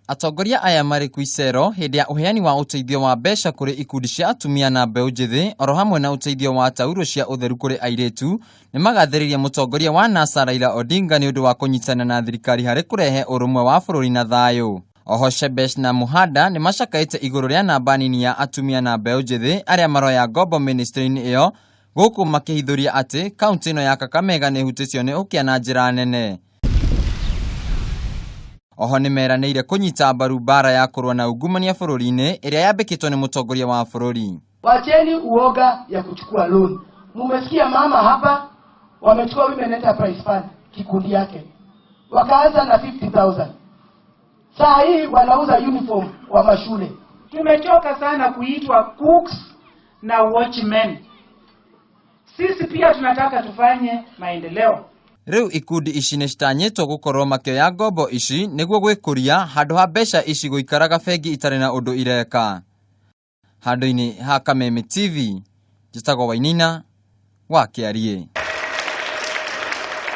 Atongoria aya marĩ Khwisero hĩndĩ ya ũheani wa ũteithio wa mbeca kũrĩ ikundi cia atumia na mbeũ njĩthĩ oro hamwe na ũteithio wa taurũ cia ũtheru kũrĩ airĩtu nĩmagathĩrĩirie mũtongoria wa NASA Raila Odinga nĩ ũndũ wa kũnyitana na thirikari harĩ kũrehe ũrũmwe wa bũrũri na thayũ. Oho Shebesh na Muhanda nĩmacakaĩte igũrũ rĩa namba nini ya atumia na mbeũ njĩthĩ arĩa maroya ngombo mĩnĩstrĩ-inĩ ĩyo gũkũ makĩhithũria atĩ kaunti ĩno ya Kakamega nĩhutĩtio nĩ ũkĩa na njĩra nene. Oho nĩmeranĩire kũnyita mbaru mbara ya kũrũa na ungumania bũrũri-inĩ ĩrĩa yambĩkĩtwo nĩ mũtongoria wa bũrũri. Wacheni uoga ya kuchukua loan. Mumesikia mama hapa wamechukua Women Enterprise Fund kikundi yake, wakaanza na 50,000 saa hii wanauza uniform kwa mashule. Tumechoka sana kuitwa cooks na watchmen. Sisi pia tunataka tufanye maendeleo. Rĩu ikundi ici nĩcitanyĩtwo gũkorwo makĩoya ngombo ici nĩguo gwĩkũria handũ ha mbeca ici gũikaraga bengi itarĩ na ũndũ ireka. Handũ-inĩ ha Kameme TV, njĩtagwo Wainina wa Kĩariĩ.